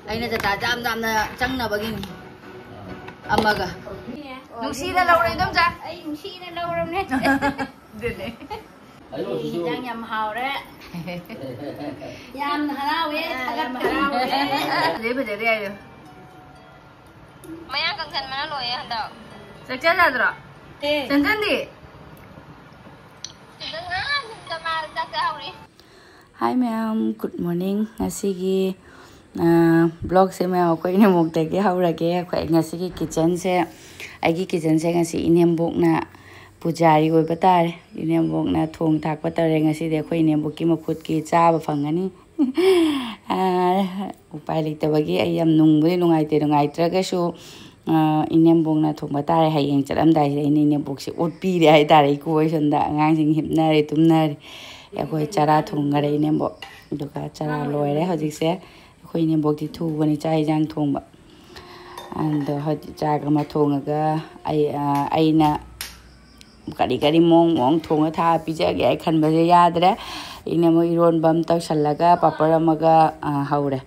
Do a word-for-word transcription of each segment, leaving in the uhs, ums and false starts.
ꯑꯩꯅ ꯖꯇꯥ ꯌꯥꯝ ꯌꯥꯝꯅ ꯆꯪꯅꯕꯒꯤꯅꯤ꯫ ꯑꯃꯒ꯫ ꯅꯨꯡꯁꯤꯅ ꯂꯧꯔꯦ, ꯏꯟꯗꯣꯝꯆꯥ꯫ ꯑꯩ ꯅꯨꯡꯁꯤꯅ ꯂꯧꯔꯕꯅꯦ꯫ ꯑꯗꯨꯅꯦ꯫ ꯍꯤꯟꯖꯥꯡ ꯌꯥꯝ ꯍꯥꯎꯔꯦ꯫ ꯌꯥꯝꯅ ꯍꯔꯥꯎꯋꯦ, ꯊꯥꯒꯠꯄ ꯍꯔꯥꯎꯋꯦ꯫ ꯐꯖꯩ, ꯐꯖꯗꯦ ꯍꯥꯏꯌꯣ꯫ ꯃꯌꯥ ꯀꯪꯁꯟꯕꯅ ꯂꯣꯏꯔꯦ ꯍꯟꯗꯛ꯫ ꯆꯥꯛ ꯆꯥ ꯌꯥꯗ꯭ꯔꯣ? ꯑꯦ꯫ ꯆꯟꯆꯟꯗꯤ? ꯆꯟꯆꯟ ꯉꯔꯥꯡ ꯅꯨꯡꯗꯥꯡ ꯃꯥ ꯆꯥꯛ ꯆꯥꯍꯧꯔꯤ꯫ ꯍꯥꯏ ꯃꯌꯥꯝ, ꯒꯨꯗ ꯃꯣꯔꯅꯤꯡ꯫ ꯉꯁꯤꯒꯤ ꯕ꯭ꯂꯣꯛꯁꯦ ꯃꯌꯥꯝ ꯑꯩꯈꯣꯏ ꯏꯅꯦꯝꯕꯣꯛꯇꯒꯤ ꯍꯧꯔꯒꯦ꯫ ꯑꯩꯈꯣꯏ ꯉꯁꯤꯒꯤ ꯀꯤꯠꯆꯟꯁꯦ, ꯑꯩꯒꯤ ꯀꯤꯠꯆꯟꯁꯦ ꯉꯁꯤ ꯏꯅꯦꯝꯕꯣꯛꯅ ꯄꯨꯖꯥꯔꯤ ꯑꯣꯏꯕ ꯇꯥꯔꯦ꯫ ꯏꯅꯦꯝꯕꯣꯛꯅ ꯊꯣꯡ ꯊꯥꯛꯄ ꯇꯧꯔꯦ꯫ ꯉꯁꯤꯗꯤ ꯑꯩꯈꯣꯏ ꯏꯅꯦꯝꯕꯣꯛꯀꯤ ꯃꯈꯨꯠꯀꯤ ꯆꯥꯕ ꯐꯪꯒꯅꯤ꯫ ꯑꯥ, ꯎꯄꯥꯏ ꯂꯩꯇꯕꯒꯤ ꯑꯩ ꯌꯥꯝ ꯅꯨꯡꯕꯨꯗꯤ ꯅꯨꯡꯉꯥꯏꯇꯦ, ꯅꯨꯡꯉꯥꯏꯇ꯭ꯔꯒꯁꯨ, ꯑꯥ, ꯏꯅꯦꯝꯕꯣꯛꯅ ꯊꯣꯡꯕ ꯇꯥꯔꯦ꯫ ꯍꯌꯦꯡ ꯆꯠꯂꯝꯗꯥꯏꯁꯤꯗ ꯑꯩꯅ ꯏꯅꯦꯝꯕꯣꯛꯁꯦ ꯑꯣꯠꯄꯤꯔꯦ ꯍꯥꯏꯇꯥꯔꯦ꯫ ꯏꯀꯣ ꯍꯣꯏ ꯁꯣꯝꯗ ꯑꯉꯥꯡꯁꯤꯡ ꯍꯤꯞꯅꯔꯦ, ꯇꯨꯝꯅꯔꯦ꯫ ꯑꯩꯈꯣꯏ ꯆꯔꯥ ꯊꯣꯡꯈꯔꯦ ꯏꯅꯦꯝꯕꯣꯛ꯫ ꯑꯗꯨꯒ ꯆꯔꯥ ꯂꯣꯏꯔꯦ ꯍꯧꯖꯤꯛꯁꯦ꯫ ꯑꯩꯈꯣꯏ ꯏꯅꯦꯝꯕꯣꯛꯇꯤ ꯊꯨꯕꯅꯤ ꯆꯥꯛ ꯏꯟꯖꯥꯡ ꯊꯣꯡꯕ꯫ ꯑꯗꯣ ꯍꯧꯖꯤꯛ ꯆꯥꯛ ꯑꯃ ꯊꯣꯡꯉꯒ ꯑꯩ, ꯑꯥ, ꯑꯩꯅ ꯀꯔꯤ ꯀꯔꯤ ꯃꯑꯣꯡ ꯃꯑꯣꯡ ꯊꯣꯡꯉ ꯊꯥꯛꯑ ꯄꯤꯖꯒꯦ ꯍꯥꯏ ꯈꯟꯕꯁꯦ ꯌꯥꯗ꯭ꯔꯦ꯫ ꯏꯅꯦꯝꯕꯣꯛ ꯏꯔꯣꯟꯕ ꯑꯃ ꯇꯧꯁꯜꯂꯒ ꯄꯥꯄꯔ ꯑꯃꯒ, ꯑꯥ, ꯍꯧꯔꯦ꯫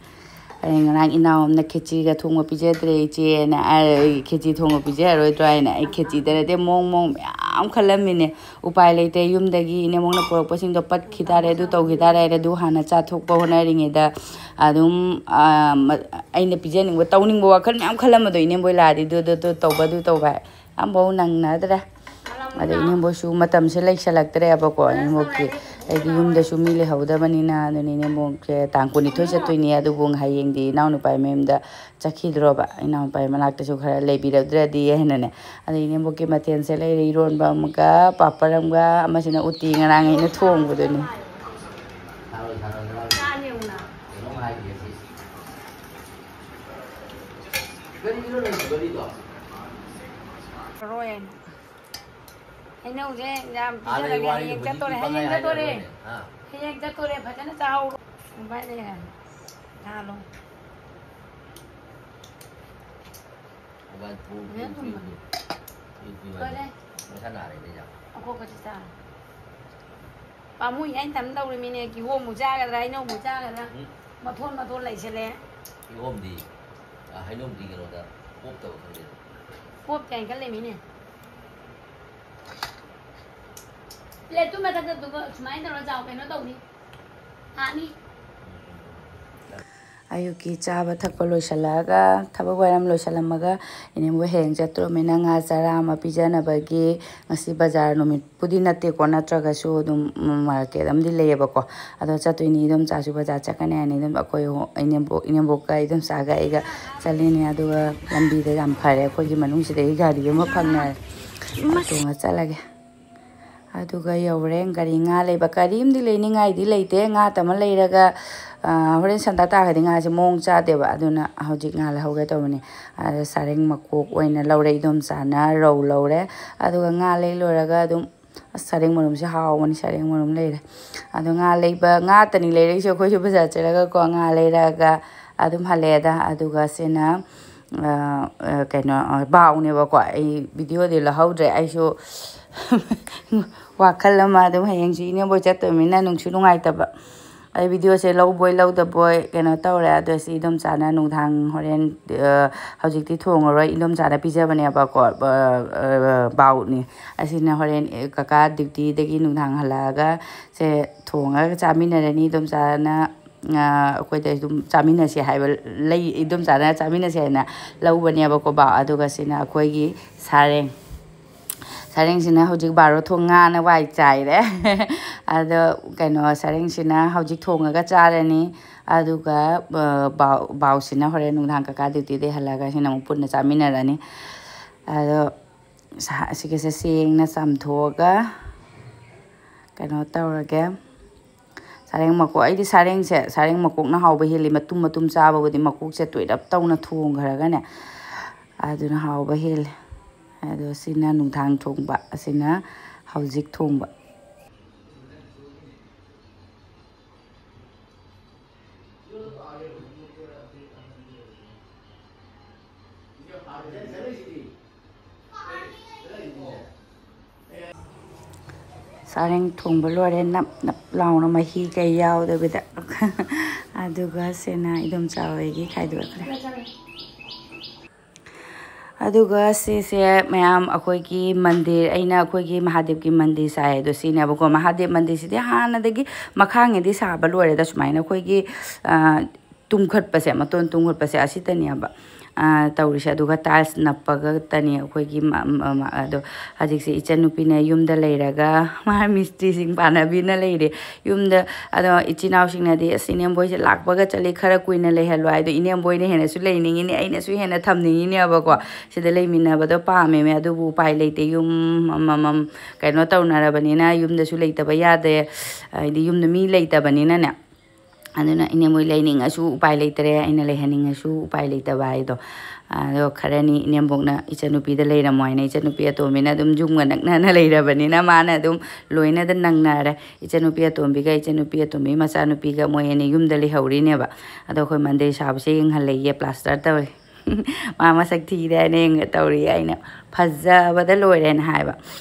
ꯑꯩ ꯉꯔꯥꯡ ꯏꯅꯥꯎ ꯑꯃꯅ ꯈꯦꯆꯤꯒ ꯊꯣꯡꯕ ꯄꯤꯖꯗ꯭ꯔꯦ ꯏꯆꯦꯅ, ꯑꯩ ꯈꯦꯆꯤ ꯊꯣꯡꯕ ꯄꯤꯖꯔꯔꯣꯏꯗ꯭ꯔꯣ ꯍꯥꯏꯅ꯫ ꯑꯩ ꯈꯦꯆꯤꯗ ꯅꯠꯇꯦ, ꯃꯑꯣꯡ ꯃꯑꯣꯡ ꯃꯌꯥꯝ ꯈꯜꯂꯝꯃꯤꯅꯦ꯫ ꯎꯄꯥꯏ ꯂꯩꯇꯦ, ꯌꯨꯝꯗꯒꯤ ꯏꯅꯦꯝꯕꯣꯛꯅ ꯄꯨꯔꯛꯄꯁꯤꯡꯗꯣ ꯄꯠꯈꯤ ꯇꯥꯔꯦ, ꯑꯗꯨ ꯇꯧꯈꯤ ꯇꯥꯔꯦ ꯍꯥꯏꯅ ꯑꯗꯨ ꯍꯥꯟꯅ ꯆꯥꯊꯣꯛꯄ ꯍꯣꯠꯅꯔꯤꯉꯩꯗ ꯑꯗꯨꯝ, ꯑꯥ, ꯃ-, ꯑꯩꯅ ꯄꯤꯖꯅꯤꯡꯕ, ꯇꯧꯅꯤꯡꯕ ꯋꯥꯈꯜ ꯃꯌꯥꯝ ꯈꯜꯂꯝꯕꯗꯣ, ꯏꯅꯦꯝꯕꯣꯏ ꯂꯥꯛꯑꯗꯤ ꯑꯗꯨ, ꯑꯗꯨ, ꯑꯗꯨ ꯇꯧꯕ, ꯑꯗꯨ ꯇꯧꯕ ꯍꯥꯏ꯫ ꯑꯝꯐꯥꯎ ꯅꯪꯅꯗ꯭ꯔꯦ꯫ ꯑꯗ ꯏꯅꯦꯝꯕꯣꯏꯁꯨ ꯃꯇꯝꯁꯦ ꯂꯩꯁꯜꯂꯛꯇ꯭ꯔꯦꯕꯀꯣ꯫ ꯏꯅꯦꯝꯕꯣꯛꯀꯤ ꯑꯩꯒꯤ ꯌꯨꯝꯗꯁꯨ ꯃꯤ ꯂꯩꯍꯧꯗꯕꯅꯤꯅ, ꯑꯗꯨꯅ ꯏꯅꯦꯝꯕꯣꯛꯁꯦ ꯇꯥꯡ ꯀꯨꯟꯅꯤꯊꯣꯏ ꯆꯠꯇꯣꯏꯅꯦ꯫ ꯑꯗꯨꯕꯨ ꯍꯌꯦꯡꯗꯤ ꯏꯅꯥꯎꯅꯨꯄꯥꯒꯤ ꯃꯌꯨꯝꯗ ꯆꯠꯈꯤꯗ꯭ꯔꯣꯕ, ꯏꯅꯥꯎꯅꯨꯄꯥꯒꯤ ꯃꯅꯥꯛꯇꯁꯨ ꯈꯔ ꯂꯩꯕꯤꯔꯗ꯭ꯔꯗꯤ ꯍꯥꯏꯅꯅꯦ꯫ ꯑꯗ ꯏꯅꯦꯝꯕꯣꯛꯀꯤ ꯃꯊꯦꯜꯁꯦ ꯂꯩꯔꯦ, ꯏꯔꯣꯟꯕ ꯑꯃꯒ, ꯄꯥꯄꯔ ꯑꯃꯒ, ꯑꯃꯁꯤꯅ ꯎꯇꯤ ꯉꯔꯥꯡ ꯑꯩꯅ ꯊꯣꯡꯕꯗꯨꯅꯤ꯫ ꯍꯩꯅꯧꯁꯦ ꯌꯥꯝ ꯄꯤꯖꯔꯒꯦ, ꯍꯌꯦꯡ ꯆꯠꯇꯣꯔꯦ, ꯍꯌꯦꯡ ꯆꯠꯇꯣꯔꯦ꯫ ꯍꯌꯦꯡ ꯆꯠꯇꯣꯔꯦ, ꯐꯖꯅ ꯆꯥꯍꯧꯔꯣ꯫ ꯎꯝ, ꯚꯥꯏ, ꯂꯩꯔꯦ꯫ ꯊꯥꯂꯣ꯫ ꯐꯔꯦ꯫ ꯑꯩꯈꯣꯏ ꯈꯖꯤꯛ ꯆꯥ꯫ ꯄꯥꯝꯃꯨꯏ ꯍꯥꯏꯅ ꯇꯝ ꯇꯧꯔꯤꯃꯤꯅꯦ꯫ ꯀꯤꯍꯣꯝꯕꯨ ꯆꯥꯒꯗ꯭ꯔꯥ, ꯍꯩꯅꯧꯕꯨ ꯆꯥꯒꯗ꯭ꯔꯥ? ꯎꯝ꯫ ꯃꯊꯣꯟ ꯃꯊꯣꯟ ꯂꯩꯁꯜꯂꯦ꯫ ꯀꯤꯍꯣꯝꯗꯤ, ꯑ, ꯍꯩꯅꯧꯗꯤ ꯀꯩꯅꯣꯗ ꯄꯣꯞꯇꯕ ꯈꯪꯗꯦ꯫ ꯄꯣꯞꯇꯦ ꯍꯥꯏꯅ ꯈꯜꯂꯤꯃꯤꯅꯦ꯫ ꯄ꯭ꯂꯦꯠꯇꯨ ꯃꯊꯛꯇ ꯑꯗꯨꯒ ꯁꯨꯃꯥꯏꯅ ꯇꯧꯔ ꯆꯥꯎ, ꯀꯩꯅꯣ ꯇꯧꯅꯤ꯫ ꯍꯥꯅꯤ꯫ ꯑꯌꯨꯛꯀꯤ ꯆꯥꯕ ꯊꯛꯄ ꯂꯣꯏꯁꯤꯜꯂꯛꯑꯒ, ꯊꯕꯛ ꯋꯥꯏꯔꯝ ꯂꯣꯏꯁꯤꯜꯂꯝꯃꯒ, ꯏꯅꯦꯝꯕꯣꯛ ꯍꯌꯦꯡ ꯆꯠꯇꯣꯔꯃꯤꯅ ꯉꯥ ꯆꯔꯥ ꯑꯃ ꯄꯤꯖꯅꯕꯒꯤ ꯉꯁꯤ ꯕꯖꯥꯔ ꯅꯨꯃꯤꯠꯄꯨꯗꯤ ꯅꯠꯇꯦꯀꯣ, ꯅꯠꯇ꯭ꯔꯒꯁꯨ ꯑꯗꯨꯝ ꯃꯥꯔꯀꯦꯠ ꯑꯃꯗꯤ ꯂꯩꯌꯦꯕꯀꯣ꯫ ꯑꯗꯣ ꯆꯠꯇꯣꯏꯅꯤ, ꯏꯗꯣꯝꯆꯥꯁꯨ ꯕꯖꯥꯔ ꯆꯠꯀꯅꯤ ꯍꯥꯏꯅ ꯑꯗꯨꯝ ꯑꯩꯈꯣꯏ ꯍꯣ-, ꯏꯅꯦꯝꯕꯣꯛ-, ꯏꯅꯦꯝꯕꯣꯛꯀ ꯏꯗꯣꯝꯆꯥꯒ ꯑꯩꯒ ꯆꯠꯂꯤꯅꯤ꯫ ꯑꯗꯨꯒ ꯂꯝꯕꯤꯗ ꯌꯥꯝ ꯐꯔꯦ, ꯑꯩꯈꯣꯏꯒꯤ ꯃꯅꯨꯡꯁꯤꯗꯒꯤ ꯒꯥꯔꯤ ꯑꯃ ꯐꯪꯅꯔꯦ꯫ ꯇꯣꯡꯉ ꯆꯠꯂꯒꯦ꯫ ꯑꯗꯨꯒ ꯌꯧꯔꯦ꯫ ꯒꯥꯔꯤ ꯉꯥ ꯂꯩꯕ ꯀꯔꯤꯝꯗꯤ ꯂꯩꯅꯤꯡꯉꯥꯏꯗꯤ ꯂꯩꯇꯦ꯫ ꯉꯥ ꯇꯃ ꯂꯩꯔꯒ, ꯑ, ꯍꯣꯔꯦꯟ ꯁꯟꯗꯥ ꯇꯥꯈ꯭ꯔꯗꯤ ꯉꯥꯁꯦ ꯃꯑꯣꯡ ꯆꯥꯗꯦꯕ꯫ ꯑꯗꯨꯅ ꯍꯧꯖꯤꯛ ꯉꯥ ꯂꯧꯍꯧꯒꯦ ꯇꯧꯕꯅꯤ꯫ ꯑꯗ ꯁꯥꯔꯦꯡ ꯃꯀꯣꯛ ꯑꯣꯏꯅ ꯂꯧꯔꯦ ꯏꯗꯣꯝꯆꯥꯅ, ꯔꯧ ꯂꯧꯔꯦ꯫ ꯑꯗꯨꯒ ꯉꯥ ꯂꯩ ꯂꯣꯏꯔꯒ ꯑꯗꯨꯝ, ꯑꯁ, ꯁꯥꯔꯦꯡ ꯃꯔꯨꯝꯁꯦ ꯍꯥꯎꯕꯅꯤ, ꯁꯥꯔꯦꯡ ꯃꯔꯨꯝ ꯂꯩꯔꯦ꯫ ꯑꯗꯣ ꯉꯥ ꯂꯩꯕ, ꯉꯥꯇꯅꯤ ꯂꯩꯔꯛꯏꯁꯦ ꯑꯩꯈꯣꯏꯁꯨ ꯕꯖꯥꯔ ꯆꯠꯂꯒꯀꯣ꯫ ꯉꯥ ꯂꯩꯔꯛꯑꯒ ꯑꯗꯨꯝ ꯍꯜꯂꯛꯑꯦꯗ꯫ ꯑꯗꯨꯒ ꯁꯤꯅ ꯑ, ꯑ, ꯀꯩꯅꯣ, ꯑ, ꯕꯥꯎꯅꯦꯕꯀꯣ꯫ ꯑꯩ ꯚꯤꯗꯤꯑꯣꯗꯤ ꯂꯧꯍꯧꯗ꯭ꯔꯦ꯫ ꯑꯩꯁꯨ ꯋꯥꯈꯜ ꯑꯃ ꯑꯗꯨꯝ, ꯍꯌꯦꯡꯁꯨ ꯏꯅꯦꯝꯕꯣꯏ ꯆꯠꯇꯣꯏꯃꯤꯅ ꯅꯨꯡꯁꯨ ꯅꯨꯡꯉꯥꯏꯇꯕ꯫ ꯑꯩ ꯚꯤꯗꯤꯑꯣꯁꯦ ꯂꯧꯕꯣꯏ ꯂꯧꯗꯕꯣꯏ ꯀꯩꯅꯣ ꯇꯧꯔꯦ꯫ ꯑꯗꯣ ꯁꯤ ꯏꯗꯣꯝꯆꯥꯅ ꯅꯨꯡꯗꯥꯡ ꯍꯣꯔꯦꯟ, ꯑ, ꯍꯧꯖꯤꯛꯇꯤ ꯊꯣꯡꯉꯔꯣꯏ꯫ ꯏꯗꯣꯝꯆꯥꯅ ꯄꯤꯖꯕꯅꯦꯕꯀꯣ, ꯑ, ꯑ, ꯕꯥꯎꯅꯤ꯫ ꯑꯁꯤꯅ ꯍꯣꯔꯦꯟ, ꯑꯦ, ꯀꯀꯥ ꯗ꯭ꯌꯨꯇꯤꯗꯒꯤ ꯅꯨꯡꯗꯥꯡ ꯍꯜꯂꯛꯑꯒ ꯁꯦ ꯊꯣꯡꯉꯒ ꯆꯥꯃꯤꯟꯅꯔꯅꯤ꯫ ꯏꯗꯣꯝꯆꯥꯅ ꯑ, ꯑꯩꯈꯣꯏꯗ ꯑꯗꯨꯝ ꯆꯥꯃꯤꯟꯅꯁꯦ ꯍꯥꯏꯕ ꯂꯩ, ꯏꯗꯣꯝꯆꯥꯅ ꯆꯥꯃꯤꯟꯅꯁꯦ ꯍꯥꯏꯅ ꯂꯧꯕꯅꯦꯕꯀꯣ, ꯕꯥ-, ꯑꯗꯨꯒ ꯁꯤꯅ ꯑꯩꯈꯣꯏꯒꯤ ꯁꯥꯔꯦꯡ꯫ ꯁꯥꯔꯦꯡꯁꯤꯅ ꯍꯧꯖꯤꯛ ꯕꯥꯔꯣ ꯊꯣꯡ ꯉꯥꯅ ꯋꯥꯏ ꯆꯥꯏꯔꯦ꯫ ꯑꯗꯣ ꯀꯩꯅꯣ, ꯁꯥꯔꯦꯡꯁꯤꯅ ꯍꯧꯖꯤꯛ ꯊꯣꯡꯉꯒ ꯆꯥꯔꯅꯤ꯫ ꯑꯗꯨꯒ, ꯑ, ꯕꯥꯎ-, ꯕꯥꯎꯁꯤꯅ ꯍꯣꯔꯦꯟ ꯅꯨꯡꯗꯥꯡ ꯀꯀꯥ ꯗ꯭ꯌꯨꯇꯤꯗꯩ ꯍꯜꯂꯛꯑꯒ ꯁꯤꯅ ꯑꯃꯨꯛ ꯄꯨꯟꯅ ꯆꯥꯃꯤꯟꯅꯔꯅꯤ꯫ ꯑꯗꯣ ꯁꯥ-, ꯑꯁꯤꯒꯁꯦ ꯁꯦꯡꯅ ꯆꯥꯝꯊꯣꯛꯑꯒ ꯀꯩꯅꯣ ꯇꯧꯔꯒꯦ꯫ ꯁꯥꯔꯦꯡ ꯃꯀꯣꯛ, ꯑꯩꯗꯤ ꯁꯥꯔꯦꯡꯁꯦ, ꯁꯥꯔꯦꯡ ꯃꯀꯣꯛꯅ ꯍꯥꯎꯕ ꯍꯦꯜꯂꯤ꯫ ꯃꯇꯨꯝ ꯃꯇꯨꯝ ꯆꯥꯕꯕꯨꯗꯤ ꯃꯀꯣꯛꯁꯦ ꯇꯣꯏꯔꯞ ꯇꯧꯅ ꯊꯣꯡꯈ꯭ꯔꯒꯅꯦ, ꯑꯗꯨꯅ ꯍꯥꯎꯕ ꯍꯦꯜꯂꯦ꯫ ꯑꯗꯣ ꯁꯤꯅ ꯅꯨꯡꯗꯥꯡ ꯊꯣꯡꯕ, ꯑꯁꯤꯅ ꯍꯧꯖꯤꯛ ꯊꯣꯡꯕ꯫ ꯁꯥꯔꯦꯡ ꯊꯣꯡꯕ ꯂꯣꯏꯔꯦ, ꯅꯞ ꯅꯞ ꯂꯥꯎꯅ, ꯃꯍꯤ ꯀꯩ ꯌꯥꯎꯗꯕꯤꯗ꯫ ꯑꯗꯨꯒ ꯁꯤꯅ ꯏꯗꯣꯝꯆꯥ ꯍꯣꯏꯒꯤ ꯈꯥꯏꯗꯣꯛꯈ꯭ꯔꯦ꯫ ꯑꯗꯨꯒ ꯁꯤꯁꯦ ꯃꯌꯥꯝ ꯑꯩꯈꯣꯏꯒꯤ ꯃꯟꯗꯤꯔ, ꯑꯩꯅ ꯑꯩꯈꯣꯏꯒꯤ ꯃꯍꯥꯗꯦꯕꯀꯤ ꯃꯟꯗꯤꯔ ꯁꯥꯏ ꯑꯗꯣ ꯁꯤꯅꯦꯕꯀꯣ꯫ ꯃꯍꯥꯗꯦꯕ ꯃꯟꯗꯤꯔꯁꯤꯗꯤ ꯍꯥꯟꯅꯗꯒꯤ ꯃꯈꯥꯡꯉꯩꯗꯤ ꯁꯥꯕ ꯂꯣꯏꯔꯦꯗ, ꯁꯨꯃꯥꯏꯅ ꯑꯩꯈꯣꯏꯒꯤ, ꯑ, ꯇꯨꯝꯈꯠꯄꯁꯦ, ꯃꯇꯣꯟ ꯇꯨꯝꯈꯠꯄꯁꯦ ꯑꯁꯤꯇꯅꯦꯕ, ꯑ, ꯇꯧꯔꯤꯁꯦ꯫ ꯑꯗꯨꯒ tiles ꯅꯞꯄꯒꯇꯅꯤ ꯑꯩꯈꯣꯏꯒꯤ ꯃ-, ꯃ-, ꯃ-, ꯑꯗꯣ ꯍꯧꯖꯤꯛꯁꯦ ꯏꯆꯟꯅꯨꯄꯤꯅ ꯌꯨꯝꯗ ꯂꯩꯔꯒ ꯃꯥ ꯃꯤꯁꯇ꯭ꯔꯤꯁꯤꯡ ꯄꯥꯟꯅꯕꯤꯅ ꯂꯩꯔꯦ ꯌꯨꯝꯗ꯫ ꯑꯗꯣ ꯏꯆꯤꯟ ꯏꯅꯥꯎꯁꯤꯡꯅꯗꯤ, "ꯑꯁ, ꯏꯅꯦꯝꯕꯣꯏꯁꯦ ꯂꯥꯛꯄꯒ ꯆꯠꯂꯤ, ꯈꯔ ꯀꯨꯏꯅ ꯂꯩꯍꯜꯂꯣ" ꯍꯥꯏꯗꯣ, ꯏꯅꯦꯝꯕꯣꯏꯅ ꯍꯦꯟꯅꯁꯨ ꯂꯩꯅꯤꯡꯉꯤꯅꯦ, ꯑꯩꯅꯁꯨ ꯍꯦꯟꯅ ꯊꯝꯅꯤꯡꯉꯤꯅꯦꯕꯀꯣ꯫ ꯁꯤꯗ ꯂꯩꯃꯤꯟꯅꯕꯗꯣ ꯄꯥꯝꯃꯦꯃꯦ, ꯑꯗꯨꯕꯨ ꯎꯄꯥꯏ ꯂꯩꯇꯦ, ꯌꯨꯝ ꯑꯃꯃꯝ ꯀꯩꯅꯣ ꯇꯧꯅꯔꯕꯅꯤꯅ ꯌꯨꯝꯗꯁꯨ ꯂꯩꯇꯕ ꯌꯥꯗꯦ, ꯍꯥꯏꯗꯤ ꯌꯨꯝꯗ ꯃꯤ ꯂꯩꯇꯕꯅꯤꯅꯅꯦ꯫ ꯑꯗꯨꯅ ꯏꯅꯦꯝꯕꯣꯏ ꯂꯩꯅꯤꯡꯉꯁꯨ ꯎꯄꯥꯏ ꯂꯩꯇꯔꯦ, ꯑꯩꯅ ꯂꯩꯍꯟꯅꯤꯡꯉꯁꯨ ꯎꯄꯥꯏ ꯂꯩꯇꯕ ꯍꯥꯏꯗꯣ꯫ ꯑꯗꯣ ꯈꯔꯅꯤ ꯏꯅꯦꯝꯕꯣꯛꯅ ꯏꯆꯟꯅꯨꯄꯤꯗ ꯂꯩꯔꯝꯃꯣ ꯍꯥꯏꯅ, ꯏꯆꯟꯅꯨꯄꯤ ꯑꯇꯣꯝꯕꯤꯅ ꯑꯗꯨꯝ ꯌꯨꯝꯒ ꯅꯛꯅꯅ ꯂꯩꯔꯕꯅꯤꯅ ꯃꯥꯅ ꯑꯗꯨꯝ ꯂꯣꯏꯅꯗ ꯅꯪꯅꯔꯦ꯫ ꯏꯆꯟꯅꯨꯄꯤ ꯑꯇꯣꯝꯕꯤꯒ ꯏꯆꯟꯅꯨꯄꯤ ꯑꯇꯣꯝꯕꯤ ꯃꯆꯥꯅꯨꯄꯤꯒ ꯃꯣꯏ ꯑꯅꯤ ꯌꯨꯝꯗ ꯂꯩꯍꯧꯔꯤꯅꯦꯕ꯫ ꯑꯗꯣ ꯑꯩꯈꯣꯏ ꯃꯟꯗꯤꯔ ꯁꯥꯕꯁꯦ ꯌꯦꯡꯍꯜꯂꯛꯏꯌꯦ, ꯄ꯭ꯂꯥꯁꯇꯔ ꯇꯧꯔꯤ꯫ ꯃꯥ ꯃꯁꯛ ꯊꯤꯔꯦ ꯍꯥꯏꯅ ꯌꯦꯡ-, ꯇꯧꯔꯤ꯫ ꯑꯩꯅ ꯐꯖꯕꯗ ꯂꯣꯏꯔꯦꯅ ꯍꯥꯏꯕ꯫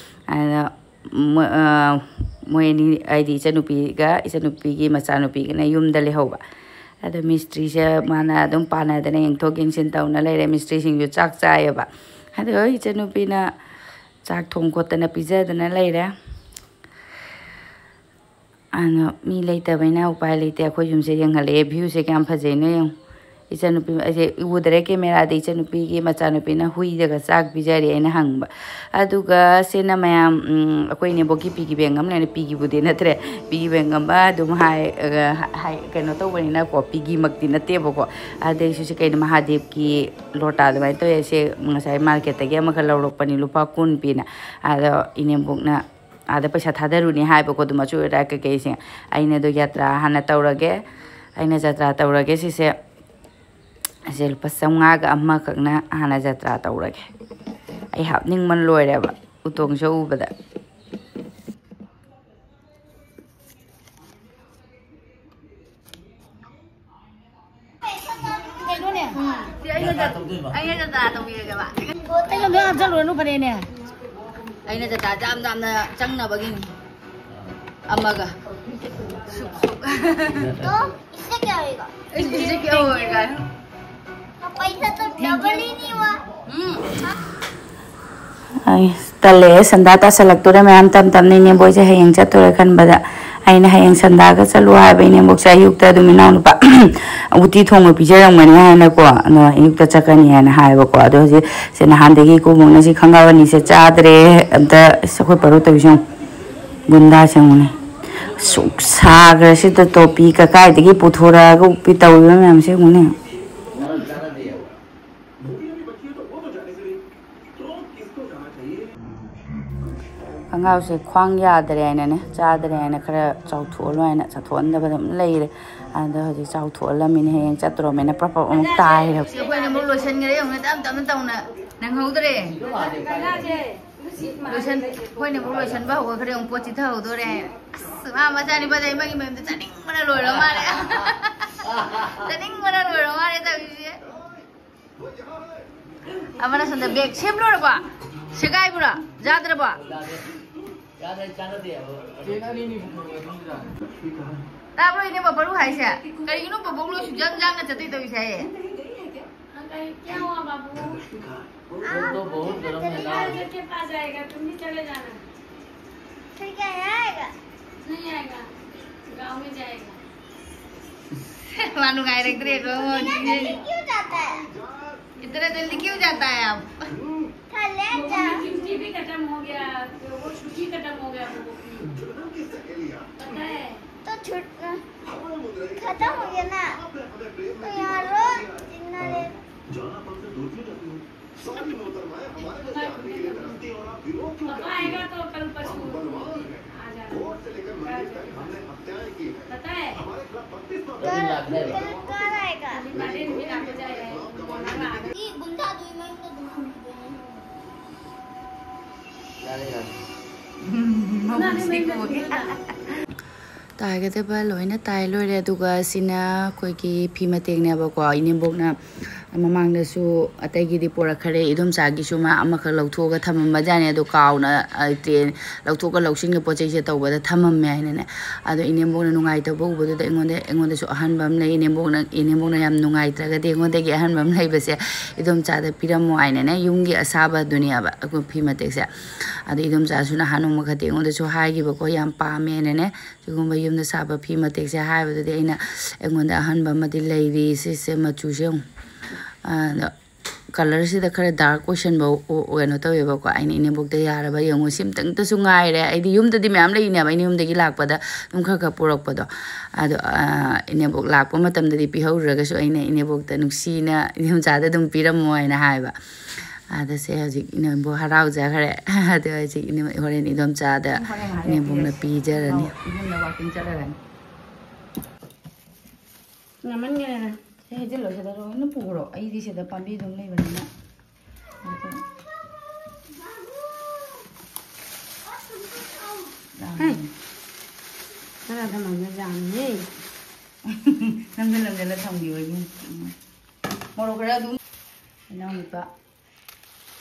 ꯑꯗꯣ ꯃꯣꯏ, ꯑ, ꯃꯣꯏ ꯑꯅꯤ, ꯍꯥꯏꯗꯤ ꯏꯆꯟꯅꯨꯄꯤꯒ ꯏꯆꯟꯅꯨꯄꯤꯒꯤ ꯃꯆꯥꯅꯨꯄꯤꯒꯅ ꯌꯨꯝꯗ ꯂꯩꯍꯧꯕ꯫ ꯑꯗꯣ ꯃꯤꯁꯇ꯭ꯔꯤꯁꯦ ꯃꯥꯅ ꯑꯗꯨꯝ ꯄꯥꯟꯅꯗꯅ ꯌꯦꯡꯊꯣꯛ ꯌꯦꯡꯁꯤꯟ ꯇꯧꯅ ꯂꯩꯔꯦ꯫ ꯃꯤꯁꯇ꯭ꯔꯤꯁꯤꯡꯁꯨ ꯆꯥꯛ ꯆꯥꯏꯌꯦꯕ꯫ ꯑꯗꯣ ꯏꯆꯟꯅꯨꯄꯤꯅ ꯆꯥꯛ ꯊꯣꯡ ꯈꯣꯠꯇꯅ ꯄꯤꯖꯗꯅ ꯂꯩꯔꯦ꯫ ꯑꯗꯣ ꯃꯤ ꯂꯩꯇꯕꯅꯤꯅ ꯎꯄꯥꯏ ꯂꯩꯇꯦ꯫ ꯑꯩꯈꯣꯏ ꯌꯨꯝꯁꯦ ꯌꯦꯡꯍꯜꯂꯛꯑꯦ, viewꯁꯦ ꯀꯌꯥꯝ ꯐꯖꯩꯅꯣ ꯌꯦꯡꯉꯨ꯫ ꯏꯆꯟꯅꯨꯄꯤ, ꯑꯩꯁꯦ ꯎꯗꯔꯦ cameraꯗ, ꯏꯆꯟꯅꯨꯄꯤꯒꯤ ꯃꯆꯥꯅꯨꯄꯤꯅ ꯍꯨꯏꯗꯒ ꯆꯥꯛ ꯄꯤꯖꯔꯤ ꯑꯩꯅ ꯍꯪꯕ꯫ ꯑꯗꯨꯒ ꯁꯤꯅ ꯃꯌꯥꯝ, ꯎꯝ, ꯑꯩꯈꯣꯏ ꯏꯅꯦꯝꯕꯣꯛꯀꯤ piggy bank ꯑꯃ ꯂꯩꯅ, piggyꯕꯨꯗꯤ ꯅꯠꯇ꯭ꯔꯦ, piggy bank ꯑꯃ ꯑꯗꯨꯝ ꯍꯥꯏ, ꯑ, ꯍꯥꯏ, ꯀꯩꯅꯣ ꯇꯧꯕꯅꯤꯅꯀꯣ, piggyꯃꯛꯇꯤ ꯅꯠꯇꯦꯕꯀꯣ꯫ ꯑꯗꯩꯁꯨ ꯁꯤ ꯀꯩꯅꯣ, ꯃꯍꯥꯗꯦꯕꯀꯤ ꯂꯣꯇꯥ ꯑꯗꯨꯃꯥꯏꯅ ꯇꯧꯋꯦ꯫ ꯁꯦ ꯉꯁꯥꯏ marketꯇꯒꯤ ꯑꯃꯈꯛ ꯂꯧꯔꯛꯄꯅꯤ, ꯂꯨꯄꯥ ꯀꯨꯟ ꯄꯤꯅ꯫ ꯑꯗꯣ ꯏꯅꯦꯝꯕꯣꯛꯅ ꯑꯥꯗ ꯄꯩꯁꯥ ꯊꯥꯗꯔꯨꯅꯤ ꯍꯥꯏꯕꯀꯣ, ꯑꯗꯨꯝ ꯑꯆꯣꯏ ꯑꯔꯥꯛ ꯀꯩꯀꯩꯁꯦ꯫ ꯑꯩꯅ ꯑꯗꯣ ꯖꯇ꯭ꯔꯥ ꯍꯥꯟꯅ ꯇꯧꯔꯒꯦ, ꯑꯩꯅ ꯖꯇ꯭ꯔꯥ ꯇꯧꯔꯒꯦ ꯁꯤꯁꯦ꯫ ꯑꯁꯦ ꯂꯨꯄꯥ ꯆꯥꯝꯃꯉꯥꯒ ꯑꯃꯈꯛꯅ ꯍꯥꯟꯅ ꯖꯇ꯭ꯔꯥ ꯇꯧꯔꯒꯦ꯫ ꯑꯩ ꯍꯥꯞꯅꯤꯡꯕꯅ ꯂꯣꯏꯔꯦꯕ ꯎꯇꯣꯡꯁꯦ ꯎꯕꯗ꯫ ꯀꯩꯅꯣꯅꯦ? ꯁꯤ ꯑꯩꯅ ꯖ-, ꯑꯩꯅ ꯖꯇ꯭ꯔꯥ ꯇꯧꯕꯤꯔꯒꯦꯕ꯫ ꯑꯩꯅ ꯂꯣꯏ ꯍꯥꯞꯆꯜꯂꯨꯔꯅꯨ ꯐꯔꯦꯅꯦ꯫ ꯑꯩꯅ ꯖꯇ꯭ꯔꯥ ꯌꯥꯝ ꯌꯥꯝꯅ ꯆꯪꯅꯕꯒꯤꯅꯤ꯫ ꯑꯃꯒ꯫ तो इससे क्या होएगा? इससे क्या होएगा? पैसा तो डबल ही नहीं हुआ। ꯑꯩ ꯇꯜꯂꯛꯑꯦ, ꯁꯟꯗꯥ ꯇꯥꯁꯜꯂꯛꯇꯣꯔꯦ꯫ ꯃꯌꯥꯝ ꯇꯝ ꯇꯝꯅ ꯏꯅꯦꯝꯕꯣꯏꯁꯦ ꯍꯌꯦꯡ ꯆꯠꯇꯣꯔꯦ ꯈꯟꯕꯗ꯫ ꯑꯩꯅ ꯍꯌꯦꯡ ꯁꯟꯗꯥꯒ ꯆꯠꯂꯨ ꯍꯥꯏꯕ ꯏꯅꯦꯝꯕꯣꯛꯁꯦ꯫ ꯑꯌꯨꯛꯇ ꯑꯗꯨꯝ ꯏꯅꯥꯎꯅꯨꯄꯥ ꯎꯇꯤ ꯊꯣꯡꯕ ꯄꯤꯖꯔꯝꯒꯅꯤ ꯍꯥꯏꯅꯀꯣ, ꯑꯗꯣ ꯑꯌꯨꯛꯇ ꯆꯠꯀꯅꯤ ꯍꯥꯏꯅ ꯍꯥꯏꯌꯦꯕꯀꯣ꯫ ꯑꯗꯣ ꯍꯧꯖꯤꯛ ꯁꯦ ꯅꯍꯥꯟꯗꯒꯤ ꯏꯀꯨꯕꯣꯛꯅ ꯁꯤ ꯈꯪꯒꯥꯎ ꯑꯅꯤꯁꯦ ꯆꯥꯗ꯭ꯔꯦ꯫ ꯑꯝꯇ ꯑꯁ ꯑꯩꯈꯣꯏ ꯄꯔꯣ ꯇꯧꯔꯤꯁꯦ ꯌꯦꯡꯉꯨ꯫ ꯒꯨꯟꯗꯥ ꯁꯦꯡꯉꯨꯅꯦ꯫ ꯁꯨꯛ ꯁꯥꯈ꯭ꯔꯁꯤꯗ ꯇꯣꯄꯤ ꯀꯀꯥꯏꯗꯒꯤ ꯄꯨꯊꯣꯔꯛꯑꯒ ꯎꯞꯄꯤ ꯇꯧꯔꯤꯕ ꯃꯌꯥꯝꯁꯦ ꯌꯦꯡꯉꯨꯅꯦ꯫ ꯈꯣꯡꯒ꯭ꯔꯥꯎꯁꯦ ꯈ꯭ꯋꯥꯡ ꯌꯥꯗ꯭ꯔꯦ ꯍꯥꯏꯅꯅꯦ, ꯆꯥꯗ꯭ꯔꯦ ꯍꯥꯏꯅ ꯈꯔ ꯆꯥꯎꯊꯣꯛꯍꯜꯂꯣ ꯍꯥꯏꯅ ꯆꯥꯊꯣꯛꯍꯟꯗꯕ ꯑꯗꯨꯝ ꯂꯩꯔꯦ꯫ ꯑꯗꯣ ꯍꯧꯖꯤꯛ ꯆꯥꯎꯊꯣꯛꯍꯜꯂꯝꯃꯤꯅꯦ, ꯍꯌꯦꯡ ꯆꯠꯇ꯭ꯔꯣꯃꯦꯅ ꯄ꯭ꯔꯞ ꯄ꯭ꯔꯞ ꯑꯃꯨꯛ ꯇꯥꯏꯔꯦ꯫ ꯑꯩꯈꯣꯏꯅ ꯑꯃꯨꯛ ꯂꯣꯏꯁꯤꯟꯈ꯭ꯔꯦ ꯌꯦꯡꯉꯨꯅꯦ, ꯇꯞ ꯇꯞꯅ ꯇꯧꯅ ꯅꯪꯍꯧꯗ꯭ꯔꯦ꯫ ꯂꯣꯏꯁꯟ-, ꯑꯩꯈꯣꯏꯅ ꯑꯃꯨꯛ ꯂꯣꯏꯁꯟꯕ ꯍꯧꯒꯠꯈ꯭ꯔꯦ, ꯑꯃꯨꯛ ꯄꯣꯠ ꯆꯤꯊꯍꯧꯗꯣꯔꯦ꯫ ꯑꯁ, ꯃꯥ ꯃꯆꯥꯅꯤꯄꯥꯗ ꯏꯃꯥꯒꯤ ꯃꯌꯨꯝꯗ ꯆꯠꯅꯤꯡꯕꯅ ꯂꯣꯏꯔ ꯃꯥꯜꯂꯦ꯫ ꯆꯠꯅꯤꯡꯕꯅ ꯂꯣꯏꯔ ꯃꯥꯜꯂꯦ ꯇꯧꯔꯤꯁꯦ꯫ ꯑꯃꯅ ꯁꯣꯝꯗ ꯕꯦꯒ ꯁꯦꯝ ꯂꯣꯏꯔꯕꯣ? ꯁꯦꯒꯥꯏꯕ꯭ꯔꯣ? ꯌꯥꯗ꯭ꯔꯕꯣ? ꯌꯥꯗ꯭ꯔꯦ, ꯆꯥꯟꯅꯗꯦ꯫ ꯇꯥꯕ꯭ꯔꯣ ꯏꯅꯦ ꯕꯕꯂꯨ ꯍꯥꯏꯁꯦ? ꯀꯔꯤꯒꯤꯅꯣ ꯕꯕꯂꯨ ꯁꯨꯛꯌꯥꯡ ꯌꯥꯡꯅ ꯆꯠꯇꯣꯏ ꯇꯧꯔꯤꯁꯦ? हाँ, कहीं क्या हुआ बाबू? वो तो बहुत गर्म है ना। के पास जाएगा, तुम भी चले जाना। फिर क्या आएगा? नहीं आएगा, गाँव में जाएगा। मानो गाय रख रहे हो। इतना जल्दी क्यों जाता है? इतना जल्दी क्यों जाता है आप? वो छुट्टी भी खत्म हो गया, वो छुट्टी खत्म हो गया वो। पता है? तो छुट-, खत्म हो गया ना? तो यहाँ रोज जितना देर। पापा आएगा तो कल परसों आ जाना। पता है? कल, कल आएगा। ये गुंडा दुई महीने तो दुई महीने। ꯇꯥꯏꯒꯗꯕ ꯂꯣꯏꯅ ꯇꯥꯏ ꯂꯣꯏꯔꯦ꯫ ꯑꯗꯨꯒ ꯁꯤꯅ ꯑꯩꯈꯣꯏꯒꯤ ꯐꯤ ꯃꯇꯦꯛꯅꯦꯕꯀꯣ, ꯏꯅꯦꯝꯕꯣꯛꯅ ꯃꯃꯥꯡꯗꯁꯨ ꯑꯇꯩꯒꯤꯗꯤ ꯄꯣꯔꯛꯈꯔꯦ, ꯏꯗꯣꯝꯆꯥꯒꯤꯁꯨ ꯃꯥ ꯑꯃꯈꯛ ꯂꯧꯊꯣꯛꯑꯒ ꯊꯝꯃꯝꯕꯖꯥꯠꯅꯦ꯫ ꯑꯗꯣ ꯀꯥꯎꯅ, ꯑ, ꯇ꯭ꯔꯦꯟ ꯂꯧꯊꯣꯛꯀ ꯂꯧꯁꯤꯟꯒ ꯄꯣꯠ ꯆꯩꯁꯦ ꯇꯧꯕꯗ ꯊꯝꯃꯝꯃꯦ ꯍꯥꯏꯅꯅꯦ꯫ ꯑꯗꯣ ꯏꯅꯦꯝꯕꯣꯛꯅ ꯅꯨꯡꯉꯥꯏꯇꯕ ꯎꯕꯗꯨꯗ ꯑꯩꯉꯣꯟꯗ, ꯑꯩꯉꯣꯟꯗꯁꯨ ꯑꯍꯟꯕ ꯑꯃ ꯂꯩ꯫ ꯏꯅꯦꯝꯕꯣꯛꯅ, ꯏꯅꯦꯝꯕꯣꯛꯅ ꯌꯥꯝ ꯅꯨꯡꯉꯥꯏꯇ꯭ꯔꯒꯗꯤ ꯑꯩꯉꯣꯟꯗꯒꯤ ꯑꯍꯟꯕ ꯑꯃ ꯂꯩꯕꯁꯦ ꯏꯗꯣꯝꯆꯥꯗ ꯄꯤꯔꯝꯃꯣ ꯍꯥꯏꯅꯅꯦ, ꯌꯨꯝꯒꯤ ꯑꯁꯥꯕꯗꯨꯅꯦꯕ ꯑꯩꯈꯣꯏ ꯐꯤ ꯃꯇꯦꯛꯁꯦ꯫ ꯑꯗꯣ ꯏꯗꯣꯝꯆꯥꯁꯨ ꯅꯍꯥꯟ ꯅꯣꯡꯃꯈꯛꯇꯤ ꯑꯩꯉꯣꯟꯗꯁꯨ ꯍꯥꯏꯈꯤꯕꯀꯣ, ꯌꯥꯝ ꯄꯥꯝꯃꯦꯅꯅꯦ꯫ ꯁꯤꯒꯨꯝꯕ ꯌꯨꯝꯗ ꯁꯥꯕ ꯐꯤ ꯃꯇꯦꯛꯁꯦ ꯍꯥꯏꯕꯗꯨꯗꯤ ꯑꯩꯅ, ꯑꯩꯉꯣꯟꯗ ꯑꯍꯟꯕ ꯑꯃꯗꯤ ꯂꯩꯔꯤ꯫ ꯁꯤꯁꯦ ꯃꯆꯨꯁꯦ ꯌꯦꯡꯉꯨ꯫ ꯑꯗꯣ ꯀꯂꯔꯁꯤꯗ ꯈꯔ ꯗꯥꯔꯛ ꯑꯣꯏꯁꯟꯕ ꯑꯣ-, ꯀꯩꯅꯣ ꯇꯧꯋꯦꯕꯀꯣ꯫ ꯑꯩꯅ ꯏꯅꯦꯝꯕꯣꯛꯇ ꯌꯥꯔꯕ ꯌꯦꯡꯉꯨ, ꯁꯤꯝꯇꯪꯇꯁꯨ ꯉꯥꯏꯔꯦ꯫ ꯑꯩꯗꯤ ꯌꯨꯝꯗꯗꯤ ꯃꯌꯥꯝ ꯂꯩꯅꯦꯕ, ꯑꯩꯅ ꯌꯨꯝꯗꯒꯤ ꯂꯥꯛꯄꯗ ꯑꯗꯨꯝ ꯈꯔ ꯈꯔ ꯄꯨꯔꯛꯄꯗꯣ꯫ ꯑꯗꯣ, ꯑ, ꯏꯅꯦꯝꯕꯣꯛ ꯂꯥꯛꯄ ꯃꯇꯝꯗꯗꯤ ꯄꯤꯍꯧꯗ꯭ꯔꯒꯁꯨ ꯑꯩꯅ ꯏꯅꯦꯝꯕꯣꯛꯇ ꯅꯨꯡꯁꯤꯅ ꯏꯗꯣꯝꯆꯥꯗ ꯑꯗꯨꯝ ꯄꯤꯔꯝꯃꯣ ꯍꯥꯏꯅ ꯍꯥꯏꯕ꯫ ꯑꯗ ꯁꯦ ꯍꯧꯖꯤꯛ ꯏꯅꯦꯝꯕꯣꯛ ꯍꯔꯥꯎꯖꯈ꯭ꯔꯦ꯫ ꯑꯗꯣ ꯍꯧꯖꯤꯛ ꯏꯅꯦꯝ-, ꯍꯣꯔꯦꯟ ꯏꯗꯣꯝꯆꯥꯗ ꯍꯣꯔꯦꯟ ꯉꯥꯏꯍꯥꯛ ꯏꯅꯦꯝꯕꯣꯛꯅ ꯂꯩꯔꯒ ꯄꯤꯖꯔꯅꯤ꯫ ꯑꯧ, ꯏꯕꯨꯡꯅ ꯋꯥꯀꯤꯡ ꯆꯠꯂꯔꯅꯤ꯫ ꯉꯥꯃꯟꯒꯔꯦ꯫ ꯁꯤ ꯍꯩꯖꯤꯜꯂꯣ, ꯁꯤꯗ ꯂꯣꯏꯅ ꯄꯨꯈ꯭ꯔꯣ꯫ ꯑꯩꯗꯤ ꯁꯤꯗ ꯄꯥꯝꯕꯤ ꯑꯗꯨꯝ ꯂꯩꯕꯅꯤꯅ꯫ ꯍꯩ! ꯈꯔ ꯊꯝꯃꯝꯅ ꯌꯥꯝꯃꯤꯍꯦ꯫ ꯅꯝꯖꯜ ꯅꯝꯖꯜꯂ ꯊꯝꯈꯤꯕꯒꯤ꯫ ꯎꯝ꯫ ꯃꯣꯔꯣꯛ ꯈꯔ ꯑꯗꯨꯝ ꯏꯅꯥꯎꯅꯨꯄꯥ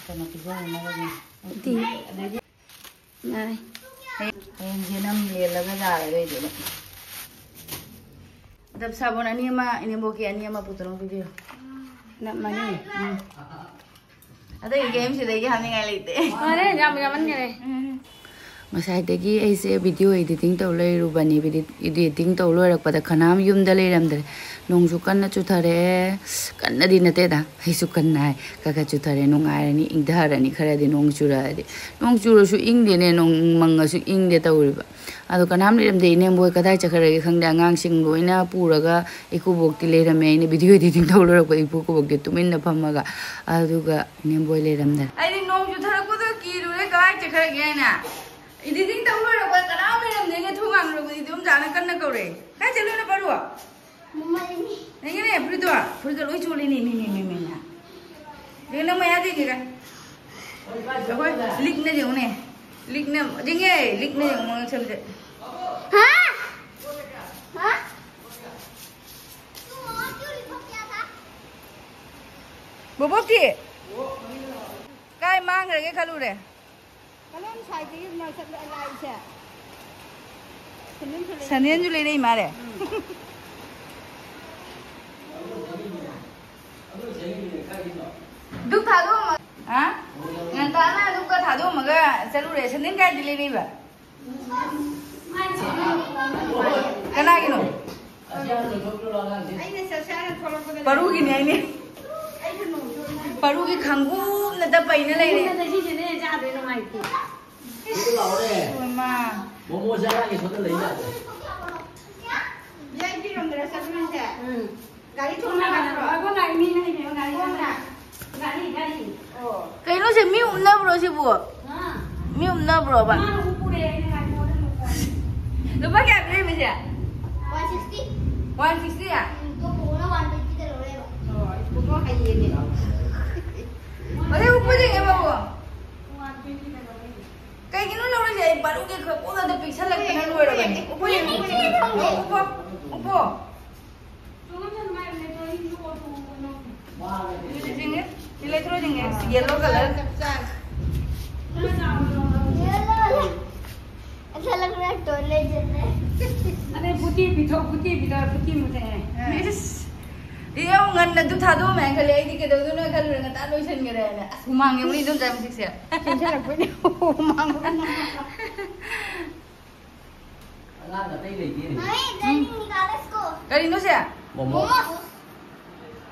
ꯀꯩꯅꯣ ꯄꯤꯖꯅꯅꯕꯅꯦ꯫ ꯎꯇꯤ꯫ ꯑꯗꯩꯗꯤ ꯉꯥꯏ꯫ ꯍꯌꯦꯡ, ꯍꯌꯦꯡꯁꯦ ꯅꯝ ꯂꯦꯜꯂꯒ ꯌꯥꯔꯔꯣꯏꯗꯅ꯫ ꯗꯞ ꯁꯥꯕꯣꯟ ꯑꯅꯤ ꯑꯃ, ꯏꯅꯦꯝꯕꯣꯛꯀꯤ ꯑꯅꯤ ꯑꯃ ꯄꯨꯊꯣꯔꯛꯑꯣ ꯄꯤꯕꯤꯌꯨ꯫ ꯗꯞ ꯃꯅꯤ꯫ ꯎꯝ꯫ ꯑꯇꯩ ꯀꯩꯝ ꯁꯤꯗꯒꯤ ꯍꯥꯞꯅꯤꯡꯉꯥꯏ ꯂꯩꯇꯦ꯫ ꯐꯔꯦ, ꯌꯥꯝ ꯌꯥꯝꯃꯟꯈꯔꯦ꯫ ꯎꯝ꯫ ꯉꯁꯥꯏꯗꯒꯤ ꯑꯩꯁꯦ video editing ꯇꯧ ꯂꯩꯔꯨꯕꯅꯦ꯫ Video editing ꯇꯧ ꯂꯣꯏꯔꯛꯄꯗ ꯀꯅꯥꯝ ꯌꯨꯝꯗ ꯂꯩꯔꯝꯗ꯭ꯔꯦ꯫ ꯅꯣꯡꯁꯨ ꯀꯟꯅ ꯆꯨꯊꯔꯛꯑꯦ꯫ ꯀꯟꯅꯗꯤ ꯅꯠꯇꯦꯗ, ꯑꯩꯁꯨ ꯀꯟꯅ ꯍꯥꯏ꯫ ꯈꯔ ꯈꯔ ꯆꯨꯊꯔꯦ, ꯅꯨꯡꯉꯥꯏꯔꯅꯤ, ꯏꯪꯊꯔꯅꯤ ꯈꯔꯗꯤ ꯅꯣꯡ ꯆꯨꯔꯛꯑꯗꯤ꯫ ꯅꯣꯡ ꯆꯨꯔꯁꯨ ꯏꯪꯗꯦꯅꯦ, ꯅꯣꯡ ꯃꯪꯉꯁꯨ ꯏꯪꯗꯦ ꯇꯧꯔꯤꯕ꯫ ꯑꯗꯣ ꯀꯅꯥꯝ ꯂꯩꯔꯝꯗꯦ, ꯏꯅꯦꯝꯕꯣꯏ ꯀꯗꯥꯏ ꯆꯠꯈ꯭ꯔꯒꯦ ꯈꯪꯗꯦ꯫ ꯑꯉꯥꯡꯁꯤꯡ ꯂꯣꯏꯅ ꯄꯨꯔꯒ ꯏꯀꯨꯕꯣꯛꯇꯤ ꯂꯩꯔꯝꯃꯦ꯫ ꯑꯩꯅ video editing ꯇꯧ ꯂꯣꯏꯔꯛꯄ ꯏꯀꯨꯕꯣꯛꯇꯤ ꯇꯨꯃꯤꯟꯅ ꯐꯝꯃꯒ, ꯑꯗꯨꯒ ꯏꯅꯦꯝꯕꯣꯏ ꯂꯩꯔꯝꯗꯔꯦ꯫ ꯑꯩꯗꯤ ꯅꯣꯡ ꯆꯨꯊꯔꯛꯄꯗꯣ ꯀꯤꯔꯨꯔꯦ, ꯀꯗꯥꯏ ꯆꯠꯈ꯭ꯔꯒꯦ ꯍꯥꯏꯅ꯫ Editing ꯇꯧ ꯂꯣꯏꯔꯛꯄ ꯀꯅꯥꯝ ꯂꯩꯔꯝꯗꯦꯅꯦ, ꯊꯣꯡ ꯍꯥꯡꯂꯨꯔꯛꯄꯗꯤ ꯏꯗꯣꯝꯆꯥꯅ ꯀꯟꯅ ꯀꯧꯔꯦ꯫ ꯀꯥꯏ ꯆꯠꯂꯨꯏꯅꯣ ꯄꯥꯔꯨ? ꯃꯃꯥ ꯂꯩꯅꯤ꯫ ꯌꯦꯡꯉꯦꯅꯦ ꯐꯨꯔꯤꯠꯇꯣ, ꯐꯨꯔꯤꯠꯇꯣ ꯂꯣꯏ ꯆꯣꯠꯂꯦꯅꯦ, ꯃꯤ, ꯃꯤ, ꯃꯤ, ꯃꯤ꯫ ꯌꯦꯡꯉꯨ, ꯅꯪ ꯃꯌꯥꯗ ꯌꯦꯡꯒꯦ꯫ ꯑꯩꯈꯣꯏ ꯂꯤꯛꯅ ꯌꯦꯡꯉꯨꯅꯦ꯫ ꯂꯤꯛꯅ, ꯌꯦꯡꯉꯦ, ꯂꯤꯛꯅ ꯌꯦꯡꯉꯨ ꯃꯉꯛ ꯁꯝꯁꯦ꯫ ꯍꯥ? ꯍꯥ? ꯕꯣꯕꯣꯛꯇꯤ? ꯀꯥꯏ ꯃꯥꯡꯈ꯭ꯔꯒꯦ ꯈꯜꯂꯨꯔꯦ꯫ ꯀꯔꯣꯝ ꯁꯥꯏꯗꯒꯤ ꯃꯁꯛ ꯂꯥꯛꯏꯁꯦ? ꯁꯦꯟꯗꯟꯁꯨ ꯂꯩ-, ꯁꯦꯟꯗꯟꯁꯨ ꯂꯩꯔꯛꯏ ꯃꯥꯜꯂꯦ꯫ ꯎꯝ꯫ ꯗꯨꯛ ꯊꯥꯗꯣꯛꯑꯝꯃ-, ꯍꯥ? ꯉꯟꯇꯥꯅ ꯗꯨꯛꯀ ꯊꯥꯗꯣꯛꯑꯝꯃꯒ ꯆꯠꯂꯨꯔꯦ꯫ ꯁꯦꯟꯗꯟ ꯀꯥꯏꯗ ꯂꯩꯔꯛꯏꯕ? ꯀꯅꯥꯒꯤꯅꯣ? ꯑꯩꯅ ꯆꯠꯁꯦ ꯍꯥꯏꯅ ꯊꯣꯛꯂꯛꯄꯗ ꯄꯔꯨꯒꯤꯅꯦ ꯍꯥꯏꯅꯦ꯫ ꯑꯩꯁꯨ ꯅꯣꯡ ꯆꯣꯠꯂꯦ꯫ ꯄꯔꯨꯒꯤ ꯈꯪꯒꯨꯝꯅꯇ ꯄꯩꯅ ꯂꯩꯔꯦ꯫ ꯁꯤꯗꯅꯦ ꯆꯥꯗꯣꯏ ꯅꯨꯡꯉꯥꯏꯇꯦ꯫ ꯁꯤꯗ ꯂꯥꯛꯑꯣꯅꯦ꯫ ꯏꯃꯥ꯫ ꯃꯣꯃꯣ ꯆꯥꯔꯒꯦ ꯁꯣꯝꯗ ꯂꯩ ꯌꯥꯗ꯭ꯔꯦ꯫ ꯚꯤ ꯑꯥꯏ ꯄꯤ ꯔꯣꯝꯗꯔ ꯆꯠꯂꯨꯔꯤꯁꯦ? ꯎꯝ꯫ ꯒꯥꯔꯤ ꯊꯣꯡꯅ ꯂꯥꯛꯄ꯭ꯔꯣ? ꯑꯩꯈꯣꯏ ꯒꯥꯔꯤ ꯃꯤ ꯂꯩꯇꯦꯕ, ꯒꯥꯔꯤ ꯈꯣꯡꯅ? ꯒꯥꯔꯤ, ꯒꯥꯔꯤ꯫ ꯑꯣ꯫ ꯀꯩꯅꯣ ꯁꯦ, ꯃꯤ ꯎꯞꯅꯕ꯭ꯔꯣ ꯁꯤꯕꯨ? ꯍꯥ? ꯃꯤ ꯎꯞꯅꯕ꯭ꯔꯣꯕ? ꯃꯥꯅ ꯎꯞꯄꯨꯔꯦ, ꯑꯩꯅ ꯒꯥꯔꯤ ꯃꯉꯣꯟꯗ ꯂꯧꯊꯣꯛꯄꯅꯤ꯫ ꯂꯨꯄꯥ ꯀꯌꯥ ꯄꯤꯔꯛꯏꯕ ꯁꯦ? One sixty꯫ One sixty? ꯎꯝ, ꯇꯣ ꯄꯨꯔꯥ one twenty ꯗ ꯂꯧꯔꯦꯕ꯫ ꯑꯣ, ꯏꯁ, ꯄꯨꯡꯉꯣ ꯍꯩꯌꯦꯅꯦ꯫ ꯍꯣꯔꯦꯟ ꯎꯞꯄꯨꯁꯤꯅꯦ, ꯕꯥꯕꯨ꯫ One twenty ꯗ ꯂꯧꯔꯦ꯫ ꯀꯩꯒꯤꯅꯣ ꯂꯧꯔꯤꯁꯦ? ꯑꯩ ꯕꯥꯔꯨꯒꯤ ꯈꯛ ꯄꯨꯡ ꯑꯗ ꯄꯤꯛꯁꯜꯂꯛꯇꯅ ꯂꯣꯏꯔꯕꯅꯤ꯫ ꯎꯞꯄꯨ ꯌꯦꯡꯉꯨ, ꯎꯞꯄꯨ ꯌꯦꯡꯉꯨ꯫ ꯎꯞꯄꯣ, ꯎꯞꯄꯣ꯫ ꯁꯤ ꯂꯩꯊꯣꯛꯑꯣ, ꯁꯤ ꯌꯦꯜꯂꯣ ꯀꯂꯔ꯫ ꯑꯗꯩ ꯐꯨꯇꯤ ꯄꯤꯊꯣꯛ, ꯐꯨꯇꯤ ꯄꯤꯊꯣꯛ, ꯐꯨꯇꯤ ꯃꯨꯊꯛꯑꯦ꯫ ꯏꯁ, ꯏꯌꯧ ꯉꯟꯅ ꯑꯗꯨ ꯊꯥꯗꯣꯛꯑꯝꯃꯦ ꯍꯥꯏꯅ ꯈꯜꯂꯦ꯫ ꯑꯩꯗꯤ ꯀꯩꯗꯧꯗꯣꯏꯅꯣ ꯈꯜꯂꯨꯔꯦ, ꯉꯟꯇꯥ ꯂꯣꯏꯁꯤꯟꯈ꯭ꯔꯦ ꯍꯥꯏꯅ꯫ ꯑꯁ, ꯍꯨꯃꯥꯡ ꯌꯦꯡꯉꯨꯅꯦ, ꯏꯗꯣꯝꯆꯥ ꯃꯁꯤꯛꯁꯦ꯫ ꯆꯦꯟꯁꯤꯜꯂꯛꯄꯩꯅꯦ, ꯍꯨꯃꯥꯡ꯫ ꯑꯉꯥꯡ ꯑꯇꯩ ꯂꯩꯇꯦꯅꯦ꯫ ꯃꯃꯤ, ꯎꯝ꯫ ꯗ꯭ꯔꯥꯏꯚꯤꯡ ꯅꯤꯀꯥꯂꯦꯁꯀꯣ꯫ ꯀꯔꯤꯅꯣ ꯁꯦ? ꯃꯣꯃꯣ꯫ ꯃꯣꯃꯣ꯫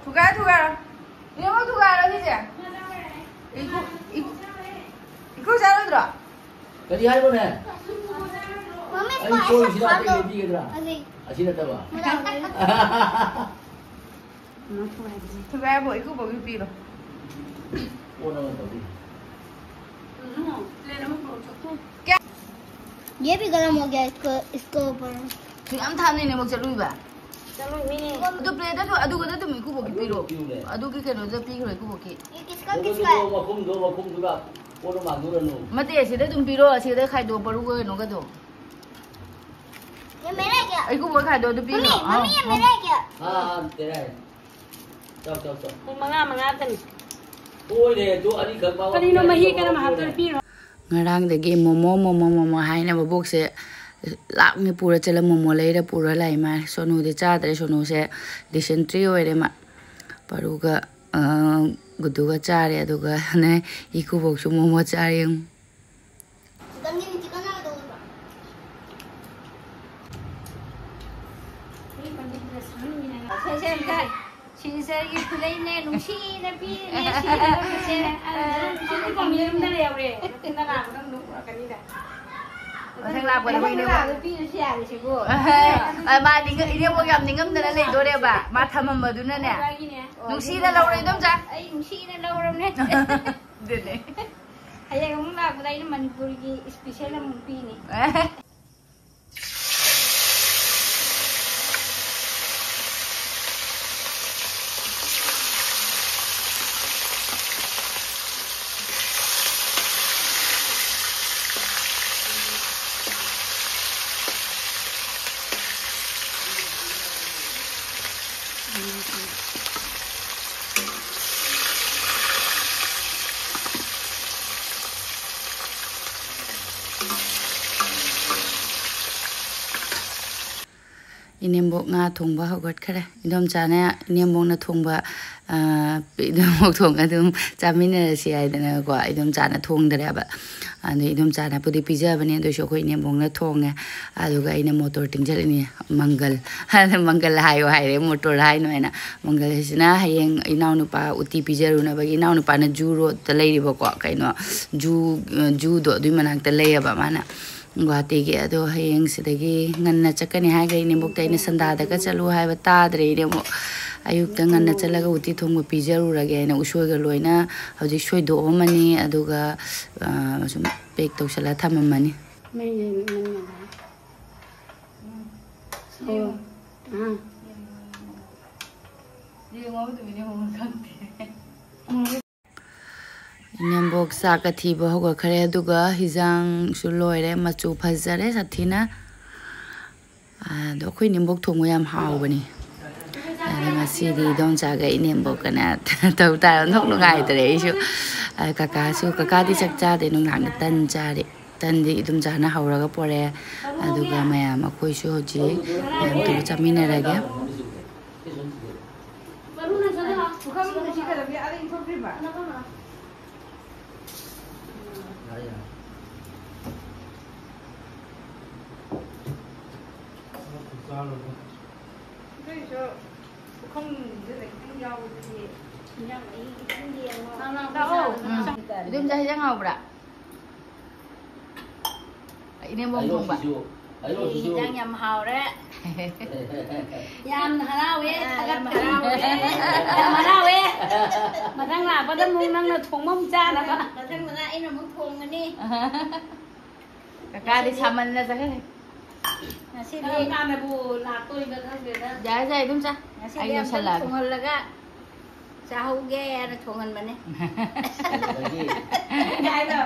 ꯊꯨꯒꯥꯏ, ꯊꯨꯒꯥꯏꯔꯣ꯫ ꯏꯅꯦꯃꯛ ꯊꯨꯒꯥꯏꯔꯣ ꯁꯤꯁꯦ꯫ ꯏꯀꯨ-, ꯏ-, ꯏꯀꯨ ꯆꯥꯔꯣꯏꯗ꯭ꯔꯣ? ꯀꯔꯤ ꯍꯥꯏꯕꯅꯦ? ꯃꯃꯤ, ꯑꯩ ꯁ꯭ꯄꯥꯏꯁ ꯀꯣꯏꯁꯤꯗ ꯑꯇꯩ ꯍꯥꯞꯄꯗꯣ꯫ ꯂꯩꯕꯤꯒꯗ꯭ꯔꯥ? ꯍꯧꯖꯤꯛ꯫ ꯑꯁꯤ ꯅꯠꯇꯕ? ꯃꯨꯂꯥ ꯍꯧꯔꯦ꯫ ꯊꯨꯒꯥꯏꯕꯣ, ꯏꯀꯨꯕꯣꯛꯀꯤ ꯄꯤꯔꯣ꯫ ꯀꯣꯟꯅ ꯑꯣꯏꯅ ꯇꯧꯕꯤꯔꯣ꯫ ꯎꯝ, ꯄ꯭ꯂꯦꯠ ꯑꯃ ꯄꯨꯔꯛꯑꯣ꯫ ꯀꯌꯥ? ये भी गर्म हो गया, इसको, इसको ऊपर। ꯁꯨ ꯌꯥꯝ ꯊꯥꯞꯅ ꯅꯦꯕꯣꯛ ꯆꯠꯂꯨꯏꯕ? ꯆꯠꯂꯨꯏ, ꯃꯤꯅꯦ꯫ ꯑꯗꯨ ꯄ꯭ꯂꯦꯠꯇ ꯑꯗꯨ, ꯑꯗꯨꯒꯗ ꯑꯗꯨꯝ ꯏꯀꯨꯕꯣꯛꯀꯤ ꯄꯤꯔꯣ꯫ ꯄꯤꯌꯨꯅꯦ꯫ ꯑꯗꯨꯒꯤ ꯀꯩꯅꯣꯗ ꯄꯤꯈ꯭ꯔꯣ, ꯏꯀꯨꯕꯣꯛꯀꯤ꯫ ये किसका, ꯃꯗꯨꯗꯤ किसका है? ꯃꯈꯨꯝꯗꯣ, ꯃꯈꯨꯝꯗꯨꯒ ꯀꯣꯟꯅ ꯃꯥꯟꯅꯔꯅꯨ꯫ ꯅꯠꯇꯦ, ꯁꯤꯗ ꯑꯗꯨꯝ ꯄꯤꯔꯣ, ꯁꯤꯗ ꯈꯥꯏꯗꯣꯛꯑꯣ, ꯄꯔꯨꯒ ꯀꯩꯅꯣꯒꯗꯣ꯫ ये मेरा है क्या? ꯏꯀꯨꯕꯣꯛ ꯈꯥꯏꯗꯣ ꯑꯗꯨ ꯄꯤꯈ꯭ꯔꯣ꯫ मम्मी, मम्मी, ये ꯑꯥ, मेरा है क्या? हाँ, हाँ, तेरा है। ꯆꯥꯎ, ꯆꯥꯎ, ꯆꯥꯎ꯫ ꯄꯨꯡ ꯃꯉꯥ, ꯃꯉꯥ ꯈꯛꯇꯅꯤ꯫ ꯍꯣꯏꯅꯦ, ꯑꯗꯨ ꯑꯅꯤꯈꯛ ꯃꯥ ꯀꯔꯤꯅꯣ ꯃꯍꯤ ꯀꯔꯝ ꯍꯥꯞꯇꯣꯏꯅꯣ? ꯄꯤꯔꯣ꯫ ꯉꯔꯥꯡꯗꯒꯤ ꯃꯣꯃꯣ, ꯃꯣꯃꯣ, ꯃꯣꯃꯣ ꯍꯥꯏꯅ ꯃꯕꯣꯛꯁꯦ ꯂꯥꯛꯅꯤ ꯄꯨꯔ ꯆꯠꯂ ꯃꯣꯃꯣ ꯂꯩꯔ ꯄꯨꯔ ꯂꯥꯛꯏ ꯃꯥ꯫ ꯁꯣꯅꯨꯗꯤ ꯆꯥꯗ꯭ꯔꯦ, ꯁꯣꯅꯨꯁꯦ dysentery ꯑꯣꯏꯔꯦ ꯃꯥ꯫ ꯄꯔꯨꯒ, ꯑ, ꯒꯨꯗꯨꯒ ꯆꯥꯔꯦ, ꯑꯗꯨꯒ ꯅꯦ ꯏꯀꯨꯕꯣꯛꯁꯨ ꯃꯣꯃꯣ ꯆꯥꯔꯦ꯫ ꯌꯦꯡꯉꯨ꯫ ꯁꯦ, ꯁꯦ, ꯑꯝꯇ ꯁꯤꯁꯇꯔꯒꯤ ꯈꯨꯗꯩꯅꯦ, ꯅꯨꯡꯁꯤꯅ ꯄꯤꯔꯤꯅꯦ, ꯁꯤꯅ ꯄꯤꯔꯤꯅꯦ꯫ ꯑ, ꯁꯤꯗꯤ ꯀꯣꯡꯒꯤ ꯌꯨꯝꯗ ꯂꯩꯍꯧꯔꯦ꯫ ꯃꯊꯪ ꯂꯥꯛꯄꯗ ꯑꯃꯨꯛ ꯄꯨꯔꯛꯀꯅꯤꯗ꯫ ꯃꯊꯪ ꯂꯥꯛꯄꯗ ꯃꯊꯪ ꯍꯣꯏꯅꯦ꯫ ꯂꯥꯛꯄꯗ ꯄꯤꯔꯁꯨ ꯌꯥꯔꯦ ꯁꯤꯕꯨ꯫ ꯑ, ꯃꯥ ꯅꯤꯡꯉ-, ꯏꯅꯦꯝꯕꯣꯛ ꯌꯥꯝ ꯅꯤꯡꯉꯝꯗꯅ ꯂꯩꯗꯣꯔꯦꯕ꯫ ꯃꯥ ꯊꯝꯃꯝꯕꯗꯨꯅꯅꯦ꯫ ꯑꯗꯨꯒꯤꯅꯦ꯫ ꯅꯨꯡꯁꯤꯅ ꯂꯧꯔꯣ, ꯏꯗꯣꯝꯆꯥ꯫ ꯑꯩ ꯅꯨꯡꯁꯤꯅ ꯂꯧꯔꯕꯅꯦ꯫ ꯑꯗꯨꯅꯦ꯫ ꯍꯌꯦꯡ ꯑꯃꯨꯛ ꯂꯥꯛꯄꯗ ꯑꯩꯅ ꯃꯅꯤꯄꯨꯔꯒꯤ special ꯑꯃꯨꯛ ꯄꯤꯅꯤ꯫ ꯏꯅꯦꯝꯕꯣꯛ ꯉꯥ ꯊꯣꯡꯕ ꯍꯧꯒꯠꯈ꯭ꯔꯦ꯫ ꯏꯗꯣꯝꯆꯥꯅ ꯏꯅꯦꯝꯕꯣꯛꯅ ꯊꯣꯡꯕ, ꯑ, ꯏꯗꯣꯝꯕꯣꯛ ꯊꯣꯡꯉ ꯑꯗꯨꯝ ꯆꯥꯃꯤꯟꯅꯔꯁꯤ ꯍꯥꯏꯗꯅꯀꯣ, ꯏꯗꯣꯝꯆꯥꯅ ꯊꯣꯡꯗ꯭ꯔꯦꯕ꯫ ꯑꯗꯩ ꯏꯗꯣꯝꯆꯥꯅꯕꯨꯗꯤ ꯄꯤꯖꯕꯅꯦ, ꯑꯗꯨꯏꯁꯨ ꯑꯩꯈꯣꯏ ꯏꯅꯦꯝꯕꯣꯛꯅ ꯊꯣꯡꯉꯦ꯫ ꯑꯗꯨꯒ ꯑꯩꯅ ꯃꯣꯇꯣꯔ ꯇꯤꯡꯁꯤꯜꯂꯤꯅꯦ, ꯃꯪꯒꯜ꯫ ꯑꯗ ꯃꯪꯒꯜ ꯍꯥꯏꯌꯣ ꯍꯥꯏꯔꯦ, ꯃꯣꯇꯣꯔ ꯍꯥꯏꯅꯣ ꯍꯥꯏꯅ꯫ ꯃꯪꯒꯜ ꯍꯥꯏꯁꯤꯅ ꯍꯌꯦꯡ ꯏꯅꯥꯎꯅꯨꯄꯥ ꯎꯇꯤ ꯄꯤꯖꯔꯨꯅꯕꯒꯤ, ꯏꯅꯥꯎꯅꯨꯄꯥꯅ ꯖꯨ ꯔꯣꯗꯇ ꯂꯩꯔꯤꯕꯀꯣ, ꯀꯩꯅꯣ, ꯖꯨ, ꯖꯨꯗꯣ ꯑꯗꯨꯏ ꯃꯅꯥꯛꯇ ꯂꯩꯌꯦꯕ ꯃꯥꯅ꯫ ꯒꯨꯍꯥꯇꯤꯒꯤ꯫ ꯑꯗꯣ ꯍꯌꯦꯡ ꯁꯤꯗꯒꯤ ꯉꯟꯅ ꯆꯠꯀꯅꯤ ꯍꯥꯏꯈ꯭ꯔꯦ ꯏꯅꯦꯝꯕꯣꯛꯇ꯫ ꯑꯩꯅ ꯁꯟꯗꯥꯗꯒ ꯆꯠꯂꯨ ꯍꯥꯏꯕ ꯇꯥꯗ꯭ꯔꯦ ꯏꯅꯦꯝꯕꯣꯛ꯫ ꯑꯌꯨꯛꯇ ꯉꯟꯅ ꯆꯠꯂꯒ ꯎꯇꯤ ꯊꯣꯡꯕ ꯄꯤꯖꯔꯨꯔꯒꯦ ꯍꯥꯏꯅ ꯎꯁꯣꯏꯒ ꯂꯣꯏꯅ ꯍꯧꯖꯤꯛ ꯁꯣꯏꯗꯣꯛꯑꯝꯃꯅꯤ, ꯑꯗꯨꯒ, ꯑ, ꯁꯨꯝ pack ꯇꯧꯁꯜꯂ ꯊꯝꯃꯝꯃꯅꯤ꯫ ꯃꯩ ꯌꯦꯡ-, ꯃꯩ ꯌꯦꯡꯉꯣ꯫ ꯑꯣ꯫ ꯑꯥ꯫ ꯌꯦꯡꯉꯣ, ꯑꯗꯨꯝ ꯌꯦꯡꯉꯣ, ꯈꯪꯗꯦ꯫ ꯏꯅꯦꯝꯕꯣꯛ ꯆꯥꯛꯀ ꯊꯤꯕ ꯍꯧꯒꯠꯈꯔꯦ, ꯑꯗꯨꯒ ꯍꯤꯖꯥꯡꯁꯨ ꯂꯣꯏꯔꯦ, ꯃꯆꯨ ꯐꯖꯔꯦ ꯁꯥꯊꯤꯅ꯫ ꯑꯗꯣ ꯑꯩꯈꯣꯏ ꯏꯅꯦꯝꯕꯣꯛ ꯊꯣꯡꯕ ꯌꯥꯝ ꯍꯥꯎꯕꯅꯤ꯫ ꯑꯗ ꯉꯁꯤꯗꯤ ꯏꯗꯣꯝꯆꯥꯒ ꯏꯅꯦꯝꯕꯣꯛꯀꯅꯦ ꯇꯧ ꯇꯥꯔꯦ꯫ ꯑꯣꯟꯊꯣꯛ ꯅꯨꯡꯉꯥꯏꯇꯔꯦ ꯑꯩꯁꯨ꯫ ꯑ, ꯀꯀꯥꯁꯨ, ꯀꯀꯥꯗꯤ ꯆꯥꯛ ꯆꯥꯗꯦ, ꯅꯨꯡꯗꯥꯡꯗ ꯇꯟ ꯆꯥꯔꯦ꯫ ꯇꯟꯗꯤ ꯏꯗꯣꯝꯆꯥꯅ ꯍꯧꯔꯒ ꯄꯣꯔꯛꯑꯦ꯫ ꯑꯗꯨꯒ ꯃꯌꯥꯝ ꯑꯩꯈꯣꯏꯁꯨ ꯍꯧꯖꯤꯛ ꯃꯌꯥꯝ ꯇꯧꯔ ꯆꯥꯃꯤꯟꯅꯔꯒꯦ꯫ ꯏꯗꯣꯝꯆꯥ, ꯍꯤꯟꯖꯥꯡ ꯍꯥꯎꯕ꯭ꯔꯥ? ꯏꯅꯦꯝꯕꯣꯛ ꯊꯣꯡꯕ꯫ ꯍꯤꯟꯖꯥꯡ ꯌꯥꯝ ꯍꯥꯎꯔꯦ꯫ ꯌꯥꯝꯅ ꯍꯔꯥꯎꯋꯦ, ꯊꯥꯒꯠꯄꯅꯤ꯫ ꯌꯥꯝ ꯍꯔꯥꯎꯋꯦ꯫ ꯃꯊꯪ ꯂꯥꯛꯄꯗ ꯑꯃꯨꯛ ꯅꯪꯅ ꯊꯣꯡꯕ ꯑꯃꯨꯛ ꯆꯥꯅꯕ꯫ ꯃꯊꯪꯗꯅ ꯑꯩꯅ ꯑꯃꯨꯛ ꯊꯣꯡꯒꯅꯤ꯫ ꯀꯀꯥꯗꯤ ꯁꯥꯃꯟꯅ ꯆꯠꯈ꯭ꯔꯦ꯫ ꯉꯁꯤꯗꯤ ꯀꯔꯝ ꯀꯥꯟꯗꯕꯨ ꯂꯥꯛꯇꯣꯏꯕ ꯈꯪꯗꯦꯗ꯫ ꯌꯥꯔꯦ, ꯌꯥꯔꯦ, ꯏꯗꯣꯝꯆꯥ꯫ ꯉꯁꯤꯗꯤ ꯑꯩ ꯑꯝꯇꯪ ꯌꯧꯁꯜꯂꯛꯑꯒꯦ꯫ ꯊꯣꯡꯍꯜꯂꯒ ꯆꯥꯍꯧꯒꯦ ꯍꯥꯏꯅ ꯊꯣꯡꯍꯟꯕꯅꯦ꯫ ꯑꯗꯒꯤ ꯑꯩꯅ ꯍꯥꯏꯗꯣ꯫